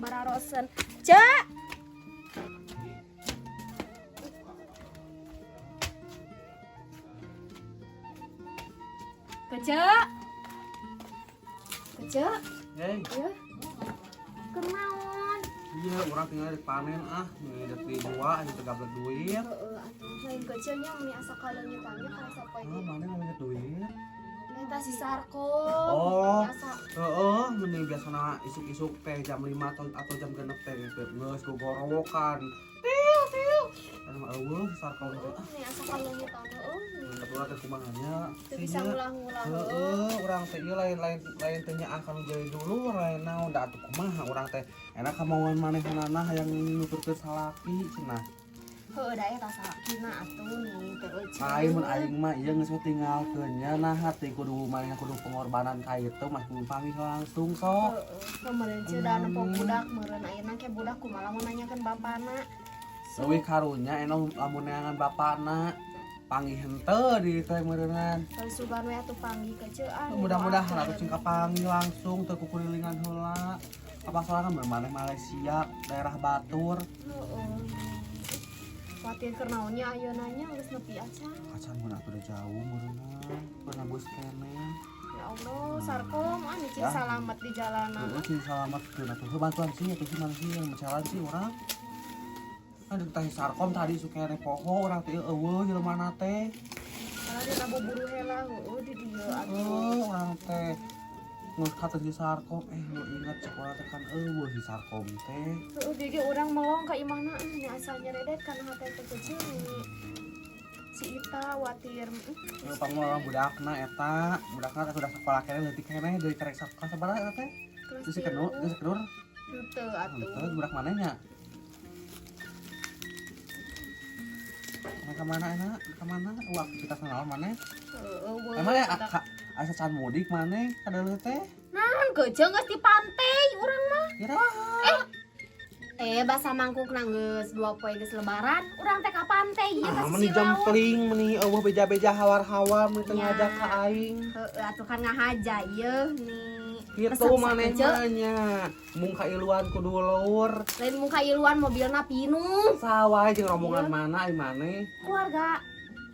Bararosen. Cek. Kece. Kece. Hey, Ya. Kunaon? Iya, urang tinggal dipanen ah, nih di gua aja teu duit. Heeh, atuh lain kece nya meni asa kaleungitannya karasa poe Ah, ge. mana namanya duit? Eta si Sarkom. Oh. Meni asa Heeh, mending biasana isuk-isuk teh jam 5 atau jam 6 teh geus gogorowokan. Tiu tiu. Kan mah eueuh si Sarkom teh. Ah, meni asa kaleungitan heueuh. tapi urang teh kumaha nya. Teu bisa ngulah-ngulah heueuh. Heeh, urang teh ieu lain-lain lain teh nyaah kanu jadi dulu lain naon da atuh kumaha urang teh enak kamauan manehanana hayang nuturkeun salaki cenah. Heueuh da eta salakina atuh nih teu euceun. Lain mun aing mah ieu geus we tinggalkeun nya nah hati kudu manehna kudu pengorbanan ka itu mah kudu panggih langsung sok. Heeh, meureun ceu da nempo budak meureun ayeuna ke budak kumaha lamun nanyakeun bapana. Leuwih karunya eno lamun neangan bapana panggih henteu di teh meureunan. Sugan we atuh panggih keceuan. Mudah-mudahan atuh cing kapanggih langsung teu kukurilingan heula. Apa soalnya kan maneh Malaysia daerah Batur. Heeh. Kuatir keur naonnya ayeuna nya geus nepi acan. Acan mun atuh udah jauh meureunan. Pernah bus keneh. Ya Allah, Sarkom ah cing Ya. salamet di jalanan. Heeh, cing salametkeun atuh. Heuh bantuan sih atuh sih mana sih yang mecalan sih urang. Kan teh Sarkom tadi suka poho urang teh eueuh jelema teh. Karena dina buburu heula heueuh di dieu atuh. Heuh, urang teh ngeus kata si Sarkom nu inget cek urang teh kan eueuh si Sarkom teh. Heueuh ge urang melong ka imahna nya asa nyeredet kana hate teh kecil nih. Si Ita watir. Heuh pangmol budakna eta, budakna teh udah sekolah keneh leutik keneh deui karek sakola sabaraha eta teh? Kelas Geus kenur, geus kenur. Henteu atuh. Henteu budak mana nya? Ka mana enak? Ka mana? Wah, aktivitas naon maneh? Heeh, weuh. Emang ya asa can mudik maneh kadeuleut teh? Naon keuceung geus di pantai urang mah. Iraha. Basa mangkukna geus 2 poe geus lebaran, urang teh ka pantai ieu ka Ah, meni sisi laut. jempling, meni eueuh beja-beja hawar-hawar meni teu Ya. ngajak ka aing. Heeh, atuh kan ngahaja ieu nih. Kitu Resep maneh sakeuceuk. mah nya. Mung kailuan ku dulur. Lain mung kailuan mobilna pinuh. Sawah jeung rombongan Iya. mana ai maneh? Keluarga.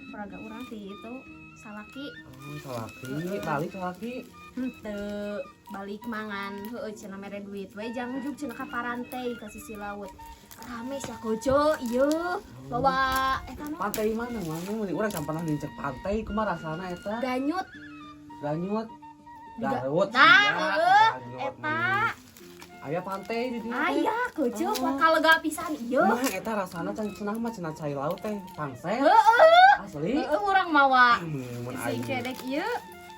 Keluarga urang sih itu salaki. Oh, salaki, balik salaki. Henteu balik mangan heueuh cenah mere duit we jang juk cenah ka parantai ka sisi laut. Rame sia kojo ieu bawa eta naon? Pantai mana mana? Meni urang can pernah nincak pantai kumaha rasana eta? Ganyut. Ganyut. Juga- Garut. Nah, sia, heueuh, Ganyut, eta. meni. Aya pantai di dieu teh. Aya kojo Oh. kalega pisan ieu. Mah eta rasana can cenah mah cenah cai laut teh pangset. Heeh. Asli. Heeh urang mawa Mun si aing. cedek ieu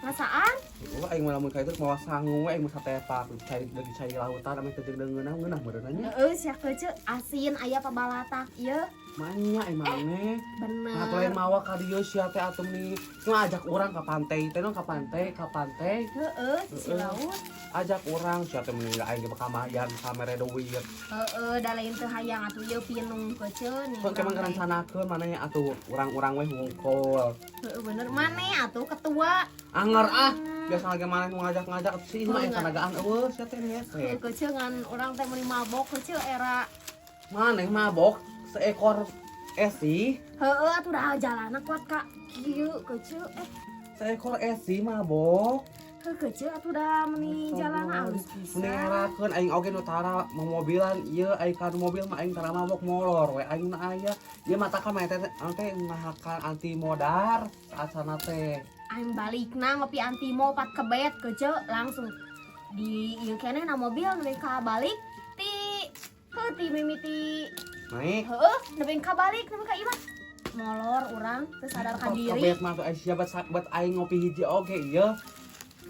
ngasaan. Oh, aing mah lamun ka itu mawa sangu we aing mah satepak cai lagi cai lautan ame teu jeung ngeunah ngeunah meureun nya. Heeh sia keuceu asin aya pabalatak ieu. Manya aing maneh. Bener. Nah, atuh lain mawa ka dieu sia teh atuh nih. Nu ajak urang ka pantai teh nu ka pantai, ka pantai. Heeh sisi Heeh. laut. Ajak urang sia teh meni aing ge bakamayan kamere duit. Heeh da lain teu hayang atuh ieu pinung keuceu nih. Kok emang rencanakeun maneh atuh urang-urang we hungkul. Heeh bener maneh atuh ketua. Anger ah, biasa lagi maneh nu ngajak-ngajak sih mah Heeh. aya tanagaan eueuh sia teh nih Heeh keuceu ngan urang teh meuni mabok keuceu era. Maneh mabok seekor esi, Heeh atuh da jalanna kuat ka kieu keuceu seekor esi mabok. Heuh keuceu atuh da meuni jalanna alus pisan. Mending ngerakeun aing oge nu tara mobilan ieu aing kan mobil mah aing tara mabok molor we aing na aya. Ieu matakan mah teh teh ngahakan anti modar saat teh. Aing balikna ngopi antimo 4 kebet keuceu langsung di ieu keneh na mobil nepi ka balik ti heuh ti mimiti Naik. heueuh nepi ka balik nepi ka imah molor urang teu sadarkan diri. Kebet mah tuh sia bat aing ngopi hiji oge ieu.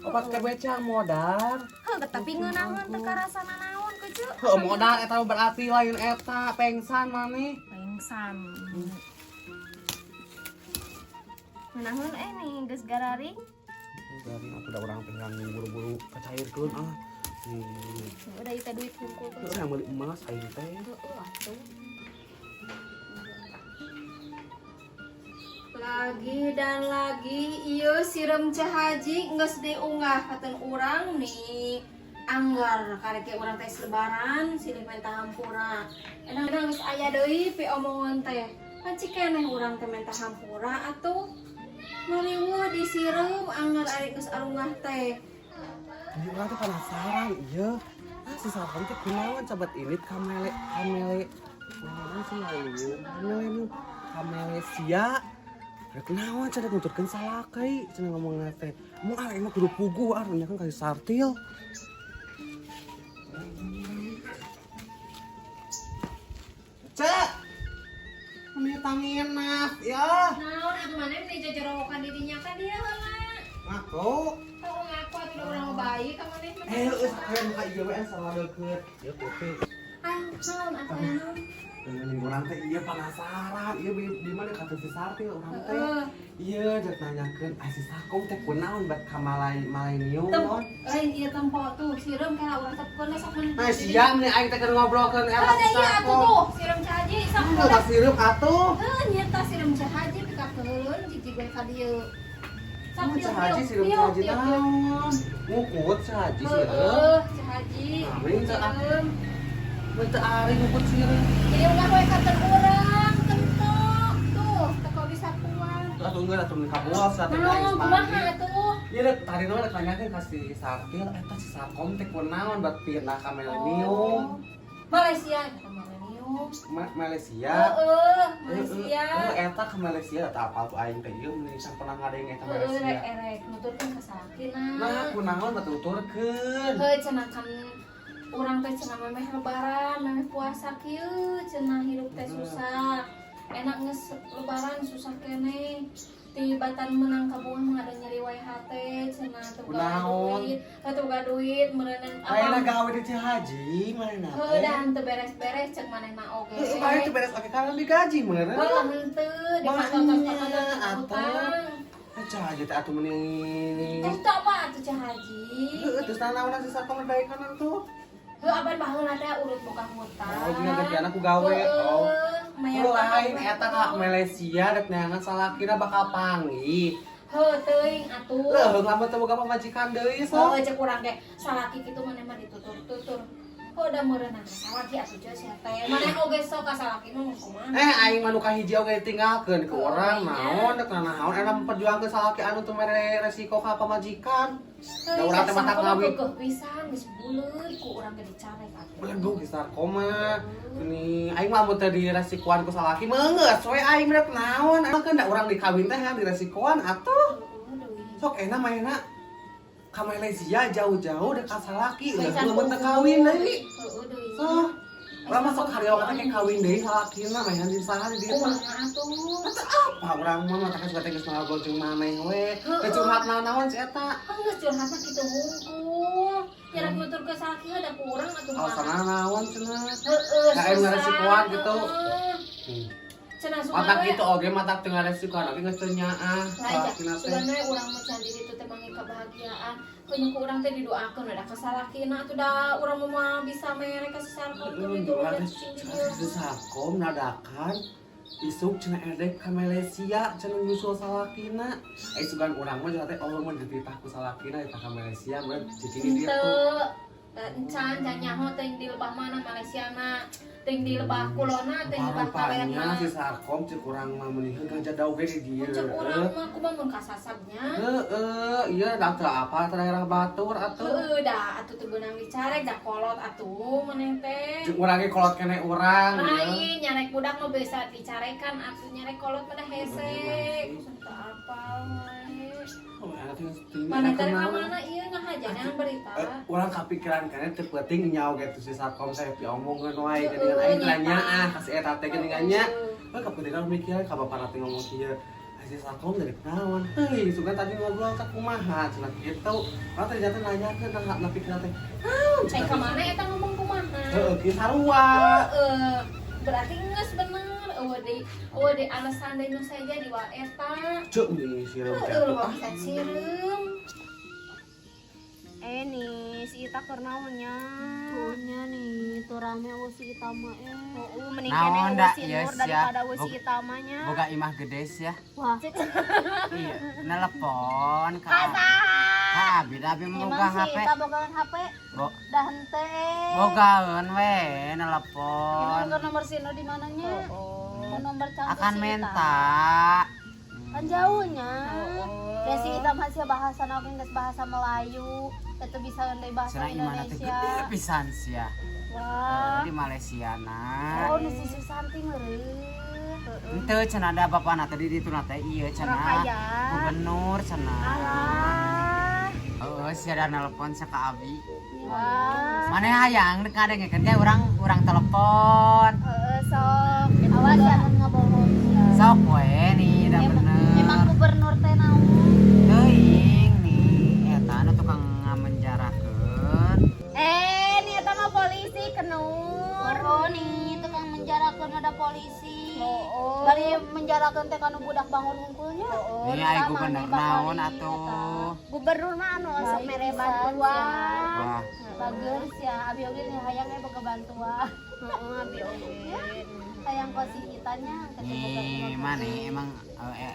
Opat kebet cang modar. Heuh tapi ngeunaheun teu karasana naon keuceu. Heuh modar eta berarti lain eta pengsan maneh. Pengsan. Ngeunaheun nih geus gararing. Garing atuh da urang teh yang buru-buru kacairkeun ah. Udah ieu teh duit hungkul Heuh keuceu. yang meuli emas aing teh. Heueuh atuh. Lagi dan lagi ieu sireum Ceu Haji geus diunggah katen urang nih. Anggar karek ge urang teh lebaran silih menta hampura. Enak geus aya deui pi omongan teh. Pan keneh urang teh menta hampura atuh. Mariweuh disireum anggar ari geus arungah teh. Jadi urang tuh penasaran, iya. Ah, si Sarkom teh kunaon coba ini kamele kamele. Naon sih ieu? Kamele nu Malaysia. Rek naon cenah nuturkeun salaki cenah ngomongna teh. Mun ah emang kudu puguh ah nya kan ka si Sartil. Cek. Meni tanginas ya. Naon atuh maneh meni jojorowokan dirinya ka dia heula. Ngaku. Tong ngaku atuh da urang mah bae ka maneh mah. Eh, geus aya muka ieu we salah deukeut. Ieu kopi. Ayo, naon atuh naon? Dengan urang teh ieu penasaran, ieu di mana kata si Sartil urang teh. Heeh. Ieu rek nanyakeun ah si Sarkom teh kunaon bat ka Malay Malaynium Tem, naon. lain ieu tempo tuh sireum kala urang teh pokona sok mun. Nah, sia meni aing teh keur ngobrolkeun eta Ada si iya atuh Sarkom. tuh, sireum Cahaji sok. Heuh, tak sireum atuh. Heuh, nyata sireum Cahaji pikakeun jig-jig we ka dieu. Sok Mun tiup, Cahaji tiup, sireum tiup, Cahaji tiup, tiup. naon? Ngukut Cahaji sireum. Heeh, Cahaji. Amin, teu ah. Sireum. Mun teu ari ngukut sireum. Jadi ulah we kanten urang tempo. Tuh, teu bisa kuat. Atuh geus atuh mun kabuas atuh aing Naon kumaha panggil. atuh? Ieu rek tadi mah rek nanyakeun ka si Sartil eta si Sarkom teh kunaon bat pindah ka Milenium. Oh. Malaysia, kata Milenium. Malaysia. Heeh, Malaysia. Heeh, eta ke Malaysia eta apal tuh aing teh ieu meni can pernah ngadeng eta Heeh, Malaysia. rek erek nuturkeun ka salakina. Nah, kunaon batu tuturkeun. Heuh, cenah kan urang teh cenah memeh lebaran, memeh puasa kieu, cenah hirup teh susah. Enak geus lebaran susah keneh. Tibatan menang kabungan mah ada nyeri wae hate cenah teu boga Kunaon? duit, teu boga duit meureunnan Ayeuna gawe di Cihaji manehna Heuh, teh. da henteu beres-beres cek manehna oge. Heuh, bae teu beres oge karena digaji meureun. Heuh, henteu Makanya, dipatotos-patotos atuh. Cihaji teh atuh meni. Terus teu apa atuh Cihaji? Heuh, terus naon si Sarkom daekanan tuh? Heuh, apan baheula teh urut boga hutang. Oh, jeung gantian aku gawe. Oh. Mayar Lain eta ka Malaysia rek neangan salakina bakal panggih. Heuh, teuing atuh. Leuh, lamun teu boga pamajikan deui sok. Heuh, cek urang ge salaki kitu maneh mah ditutur-tutur. Heuh, da meureunna salaki atuh jeung sia teh. Maneh oge sok ka salaki mah kumaha? Eh, aing mah nu kahiji oge ditinggalkeun ke urang Oh, iya. naon dek naon eta memperjuangkeun salaki anu teu mere resiko ka pamajikan. Da urang teh mata kawin. Keuh pisan geus buleud ku urang ge dicarek atuh. Beledug di sarkoma. Ini aing mah mun teu diresikoan ku salaki meungeus we aing rek naon. Emang kan da urang dikawin teh kan diresikoan atuh. Heuh, deui. Sok enak mainna ka Malaysia jauh-jauh dek ka salaki Pisan leuh mun teu kawin deui. Heuh, deui. Sok. Urang mah sok hareup teh kawin deui salakina mah di saha di dieu mah. Kumaha atuh? Eta apa urang mah mata suka teh geus ngobrol jeung maneh we. Teu curhat naon-naon si eta. Kan geus curhat mah kitu hungkul. Nyarak nutur ke salaki da ku urang atuh mah. Alasanna naon cenah. Heeh, Kayak ngaresikoan gitu. Heeh. Cenah sugan Matak we. gitu oge matak teu ngaresikoan oge geus teu nyaah Lain salakina teh. sugan we urang mah can di ditu teh manggih kebahagiaan. Keunya ku urang teh didoakeun da ka salakina atuh da urang mah bisa mere ka si Sarkom teh Heeh, ditulungan urang cicing di teh dieu. si Sarkom nadakan isuk cenah edek ka Malaysia cenah nyusul salakina. Eh sugan urang mah cenah teh oh mun dititah ku salakina ditah ka Malaysia mun cicing di ditu. Henteu. Da encan can nyaho teuing di lebah mana Malaysiana, teuing di lebah kulona, teuing di lebah Rupanya kalerna. si Sarkom cek urang mah meuni heuh gajah daun ge di dieu. Mun cek urang mah kumaha mun kasasabnya. Heeh, iya da teu apa daerah batur atuh. Heueuh da atuh teu beunang dicarek da kolot atuh maneh teh. Jeung urang ge kolot keneh urang ieu. Lain nyarek budak mah bisa dicarekan atuh nyarek kolot mah da hese. Teu apal wae. Oh, enak teh tinggi Maneh teh enak ka naon. mana ieu ngahajanan berita. Eh, urang kapikiran keneh teu penting nyaho ge tuh si Sarkom teh piomongkeun wae geuningan Heeh, aing teh nyata. nyaah ka si eta teh geuningan nya. Heeh. Heuh kapikiran mikir ka bapana teh ngomong kieu. Ah, si Sarkom dari naon? Teuing sugan tadi ngobrol teh kumaha cenah kitu. Urang teh jatuh nanyakeun nah na pikiran teh. Naon Cai cenah ka mana eta ngomong kumaha? Heeh, kieu sarua. Heeh. Berarti geus bener eueuh deui alasan deui nu saja di wa eta. Cuk nih sireum teh. Heueuh loba pisan sireum. Eh nih, si Ita keur naon nya? Punya nih, tuh rame eueuh si Ita mah eh. Heeh, mending Naon keneh da, eueuh si ieu Nur sia. daripada eueuh si Ita mah nya. Boga imah gede sia. Wah, Iya, nelpon ka Kasaha? Ah, abi da abi Emang boga si HP. Ita bogaan HP? Bo Dah henteu. Bogaeun we Emang nelpon. bukan nomor si Nur di mananya? Oh. Oh, nomor canggih Akan si Ita. minta. Kan jauhnya. Da si Ita masih bahasa oge geus bahasa Melayu, itu bisa deui bahasa Cenah imana teh Indonesia. gede pisan sia. Wah. Di Malaysia na. Oh, nu si Susanti meureun. Henteu cenah da bapana teh di ditu na teh ieu Orang cenah. kaya. Gubernur cenah. Alah. Heeh, sia da nelpon sia ka abi. Wah. Mana hayang rek ngadengekeun ge urang urang telepon. Heeh, sok. Awas ya mun ngabohong sia. Sok we nih da Emang, bener. emang gubernur teh naon? Teuing nih eta anu tukang ngamenjarakeun. Eh, nih eta mah polisi kenur. Oh, nih tukang menjarakeun ada polisi. Oh. Bari menjarakeun teh kanu budak bangun hungkulnya. Oh, Nih ai sama gubernur nih, bakal naon di atuh. eta. Gubernur mah anu sok Baik mere pisan, bantuan. Wah, Bagus ya, abi oge nih hayang ge boga bantuan. Heeh, abi oge. Hayang kos itanya nih mana emang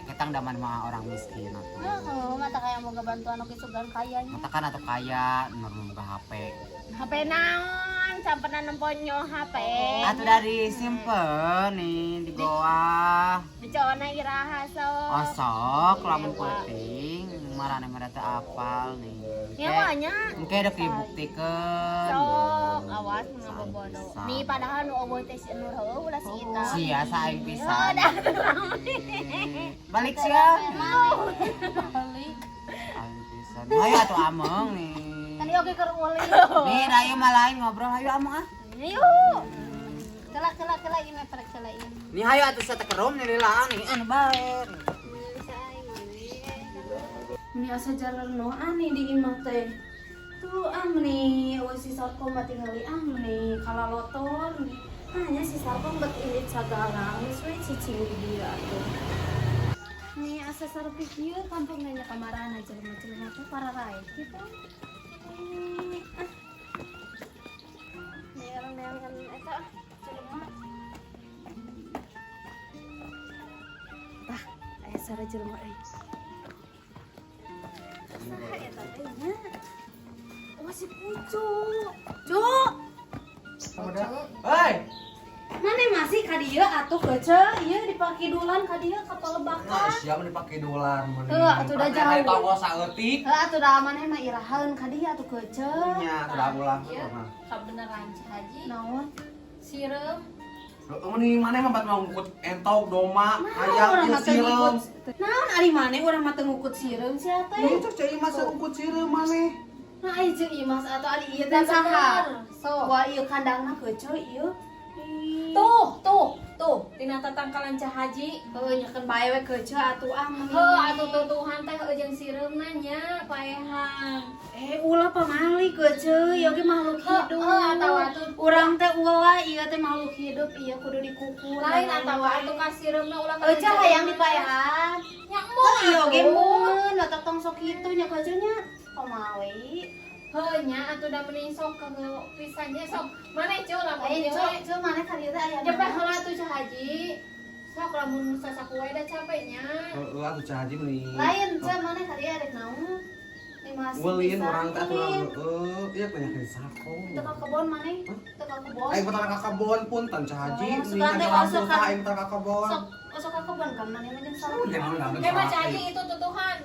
ketang daman mah orang miskin atuh. Heeh, mata kayak boga bantuan oge sugan kayanya. Mata kan atuh kaya nur boga HP. HP naon? Sampenan nempo nyo HP. Atuh dari simpen nih di goa. Dicona iraha sok. Oh sok lamun penting marane mah teu apal nih. Ya banyak. Engke dek dibuktikeun. Sok, awas ngabobodo. Bisa. Nih padahal nu eueuh teh si Nur heueuh ulah si Ita. Sia saing pisan. Oh, dah. Balik sia. Balik. Aing pisan. Hayu atuh ameng nih. Kan ieu oge keur ulin. Nih da ieu mah lain ngobrol hayu ameng ah. Yuk. Kela kela kela ieu mah prek kela ieu. Nih hayu atuh sia teh kerum nih lilaan nih anu bae. Ini asa jalan ah nih di imah teh. Tuh ah nih, eueuh si Sarko mah tingali ah nih kalalotor nih. Hanya si Sarko bet indit sagala, geus we cicing di dieu atuh. Nih asa sarepi kieu kampung nanya kamarana jelema-jelema teh pararae kitu. Ah. Nih orang neangan eta ah, jelema. Tah, aya sara jelema euy. Saha eta teh nya? Oh si Pucu. Cu, Hei, mana masih ka dieu atuh kece, ieu dipakidulan ka dieu ka nah palebakan. siapa dipake dolar meni. Heuh, atuh da jauh. Tonggo saeutik. Heuh atuh da maneh mah irahaeun ka dieu atuh kece. Nya, sudah ulah. Iya. Kabeneran Ci Haji. Naon? Sireum. Heeh, meni maneh mah bat mau ngukut entok doma, ayam Urang ieu mah teu sireum. ngikut. Naon ari maneh urang mah teu ngukut sireum sia teh. Nih cek cek imas ngukut sireum maneh. Nah, ai jeung Imas atau ari ieu teh saha? So. Wah ieu kandangna kece ieu. Tuh, tuh, tuh, tina tatangkalan Cah Haji. Heuh nyakeun bae we kece atuh ah meni. Heuh, atuh tutuhan teh heuh jeung sireumna nya paehan. Eh ulah pamali kece, ieu ge makhluk hidup. Heuh, atawa atuh Urang teh ulah ieu teh makhluk hidup, ieu kudu dikukur. lain atawa atuh ka sireumna ulah Kece hayang dipaehan. Nya embung Ieu oge atuh. mun, otak tong sok kitu nya kece nya. Pamali. Heuh nya atuh da mending sok ke pisan nya sok. Maneh cu lamun Lain ieu cu, we. cu maneh ka dieu teh aya. Nyepeh heula atuh Cah Haji. Sok lamun sasaku we da capeknya. Heeh, atuh Cah Haji meni. Lain cu maneh ka dieu arek naon? Lima Ulin urang teh atuh heeh, ieu banyak di sako. Teu ka kebon maneh? Teu ka kebon. Aing putar ka kebon punten Cah Haji. Oh, Meni suka teh ngajalan osok susah ka- aing putar ka kebon. Sok osok ka kebon kan maneh mah jeung Oh, salah. Eh mah Cah Haji itu tutuhan.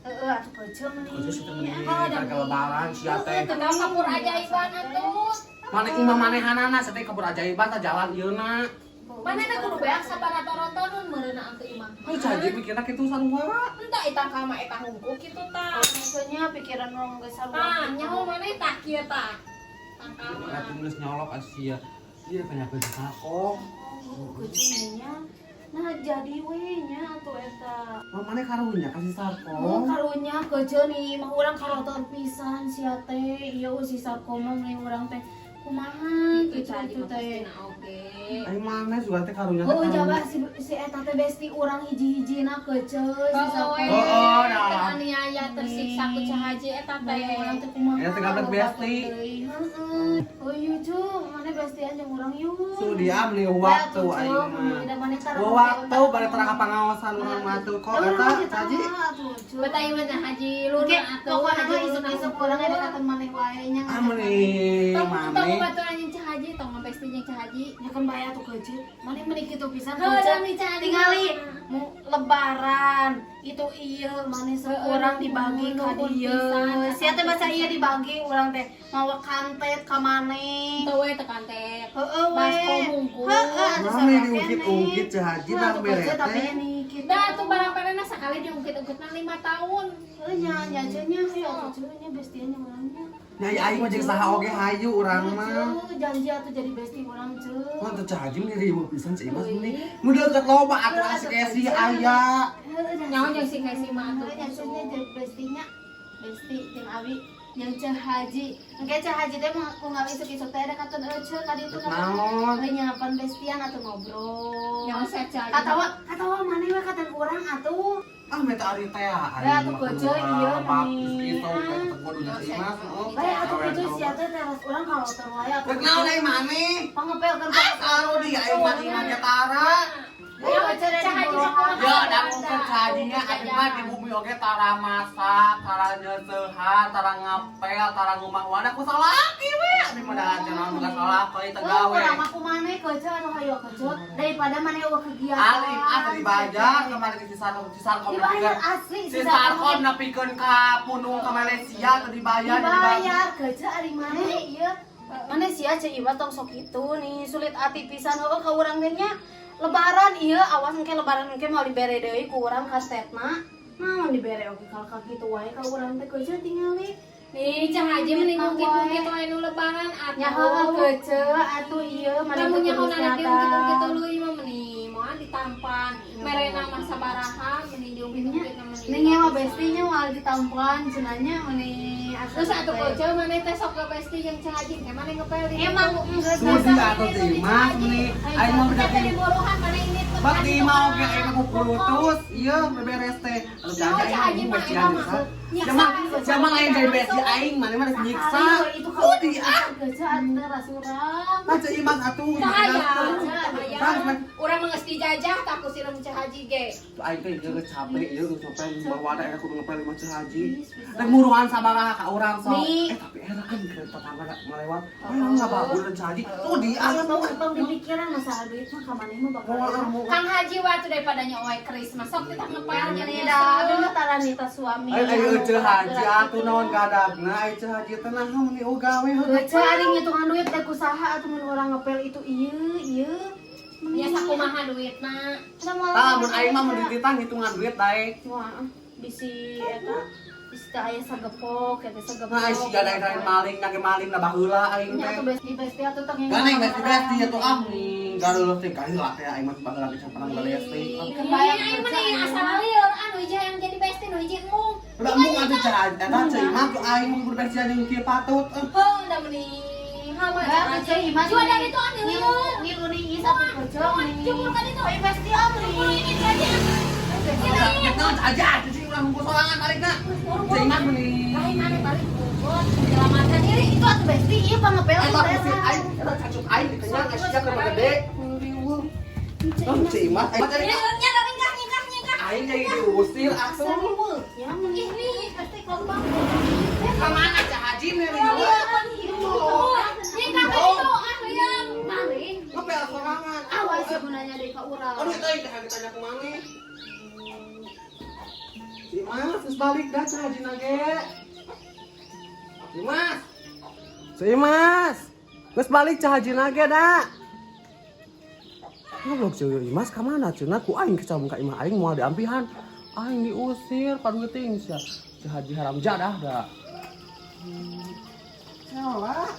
Heeh atuh kece meni. Kece sih teh meni ka lebaran sia teh. Kenapa kapur ajaiban atuh? Mana imah manehanana sia teh kabur ajaiban tah jalan ieuna. Mana na kudu beak sabaraha torotonun meureuna angke imah. Lu Cah Haji mikirna kitu sarua. Entah eta kama eta hungku kitu tah. Maksudnya pikiran urang geus sarua. Tah, nyaho maneh tah kieu tah. Tangkal mah. Atuh geus nyolok asia. Ieu banyak di sako. Oh, kece nya. Nah jadi we nya atuh eta. Mah maneh karunya kasih sarko. Oh, karunya kece nih, mah urang karotor pisan sia teh. Ieu si Sarko mah meni urang teh kumaha Itu gitu Cah Haji itu mah teh. pastina oge. Aing maneh juga teh karunya teh. Oh, karunya. jaba si si eta teh besti urang hiji-hijina kece si Sarko. Oh, Oh, dah. teraniaya tersiksa ku Cah Haji eta teh. Urang teh kumaha. Eta teh gablek besti. Heeh. Oh iya cu, mana bestian jeung urang yuk. Sudi ah, beli waktu aing mah. Waktu bari tara ka pangaosan urang mah tuh kok eta Haji. Betah ieu mah Haji Luna atuh. Pokoknya mah isuk-isuk urang ada kata maneh wae nya. Ah meni Tong mane. baturan jeung Cah Haji, tong ngabesti jeung Cah Haji. Ya kan bayar tuh gaji. Maneh meni kitu pisan Heuh, gaji. nih Cah Haji. Tingali mu lebaran itu iya maneh urang dibagi ka dieu. Sia teh masa iya dibagi urang teh mawa kantet ka maneh. Teu we teu kantet. Heeh we. Baskom hungkul. Heeh, atuh Mane sarua diungkit-ungkit keneh. Cah Haji Wah, bang atuh bere kerja tapi teh. ini kitu. Dah tuh barang perena sakali diungkit-ungkitna 5 tahun. Heuh nya nya aja nya hayu atuh nya bestian nya urangnya. Nya aing mah jeung saha oge hayu urang mah. Ceu, janji atuh jadi bestie urang ceu. Wah teu Cah Haji meni riweuh pisan Ceu Imas meni. Nu deukeut loba atuh asik esi aya. Nyawa jeung si Kesi mah atuh. Heuh nya ceu nya jadi bestinya. Besti jeung Awi jeung Ceu Haji. Engke Ceu Haji teh mah ku ngawi isuk-isuk teh ada katon euceu ka ditu Naon? Heuh nya pan bestian atuh ngobrol. Nyawa saya Cah Haji. Katawa katawa maneh we katan urang atuh. Ah meta ari teh aing. Ya, atuh kece, iya, nih. Itu tegur udah Ceu Imas. Bae atuh kitu sia teh teras urang kalau teu wae atuh. Rek naon aing maneh? Pangepelkeun Ah saru di aing mah imah ge tara. Cah Haji mah kumaha? Ya, dangukeun Cah Hajinya abi mah di bumi oge tara masak, tara nyeusehan, tara ngapel, tara ngumah wadah ku salaki we. Abi mah da cenah boga salaki teu gawe. Urang mah kumaneh kece atuh hayo kece daripada maneh eueuh kegiatan. Alim ah teu dibayar kemarin ke si Sarkom Dibayar asli si Sarkom nepikeun ka Punung ka Malaysia teu dibayar. Dibayar kece ari maneh ieu. Maneh sia Ceu Iwa tong sok kitu nih sulit ati pisan heueuh ka urang teh nya. Lebaran ieu awas engke lebaran engke mau dibere deui ku urang kastetna. Naon dibere oge kalau ka kitu wae ka urang teh kece tingali. Nih Cah Haji mending ungkit-ungkit wae nu lebaran atuh. Nya heueuh kece atuh ieu maneh Lamun teh nyaho kudu nana nyata. diungkit-ungkit tuluy mah meni moal ditampan. Merena mah sabaraha meni diungkit-ungkit mah meni. Ning mah bestinya moal ditampan cenanya meni asa Terus atuh koceu maneh teh sok ke besti jeung Cah Haji teh maneh ngepel di Emang enggak Sudi atuh Ceu Imas meni aing mah Kita beda di buruhan maneh ini Bak di imah oge aing mah kukulutus, ieu beberes teh. Atuh Nyaho janji Cah Haji aing mah bestian eta mah. bisa. Nyiksa. Zaman zaman aing jadi besti aing maneh mah geus nyiksa. Itu Sudi ah. Kece atuh teras urang. Nah, Ceu Imas atuh. Cahaya. Urang mah geus dijajah tak ku sireum Cah Haji ge. Tuh aing teh geus capek ieu geus ngepel bawa wadah era kudu ngepel imah Ceu Haji. Rek muruhan sabaraha ka urang sok. Nih. Eh tapi era kan ke tetangga da melewat. Emang enggak bagus dan Ceu Haji. Tuh di ah Tong tong dipikiran masalah duit mah ka maneh mah bakal. Kang Haji waktu daripada nyowe keris masuk kita ngepel Nih dah, abi mah tara nita suami. Ayo ayo Ceu Haji atuh naon gadagna ayo Ceu Haji teh nah meni gawe heuh. Kece ari ngitungan duit teh kusaha atuh mun urang ngepel itu ieu ieu. Nya sakumaha duitna. Tah mun aing mah mun dititah ngitungan duit daek. Wah, bisi eta bisi teh aya sagepok, eta sagepok. Nah, sia daek lain maling, nage maling na baheula aing Nya teh. atuh besti besti atuh tong Gane besti besti atuh ah nih gareuleuh teh kaheula teh aing mah baheula ge pernah galesti. Kebayang aing mah nih asal lieur anu hiji yang jadi besti nu hiji embung. Udah embung atuh Ceu Haji eta Ceu Imas tuh aing mun kudu besti jeung kieu patut. Eh. Heuh da meni hama Bah, kece Imas. Jua dari itu anu lieur. Ngilu nih is atuh kece nih. Cukur ka ditu. Ayo besti atuh Cukur ini aja. Udah, naon aja atuh sih urang hungkul sorangan balikna. Ceu Imas meni. Lain mana balik bubur. Selamatkan diri. Itu atuh besti ieu pangepel Eta pusing aing, eta cacuk aing dikenyang sia keur gede. Oh, Ceu Imas aing jadi Nya nya nyingkah nyingkah nyingkah. aing jadi diusir atuh. Ya meni besti korban. Ka mana Ceu Haji meni? Nyingkah ka ditu ah lieur. Maling. Ngepel sorangan. Awas ya gunanya deui ka urang. Aduh, itu aing teh ditanya ku maneh. Ceu Imas, terus balik dah Ceu Haji nage. Ceu Imas. Ceu Imas. Geus balik Ceu Haji nage da. Goblok Ceu Imas ka mana cenah ku aing kecambung ka imah aing moal diampihan. Aing diusir padueuting sia. Ceu Haji haram jadah da. Salah.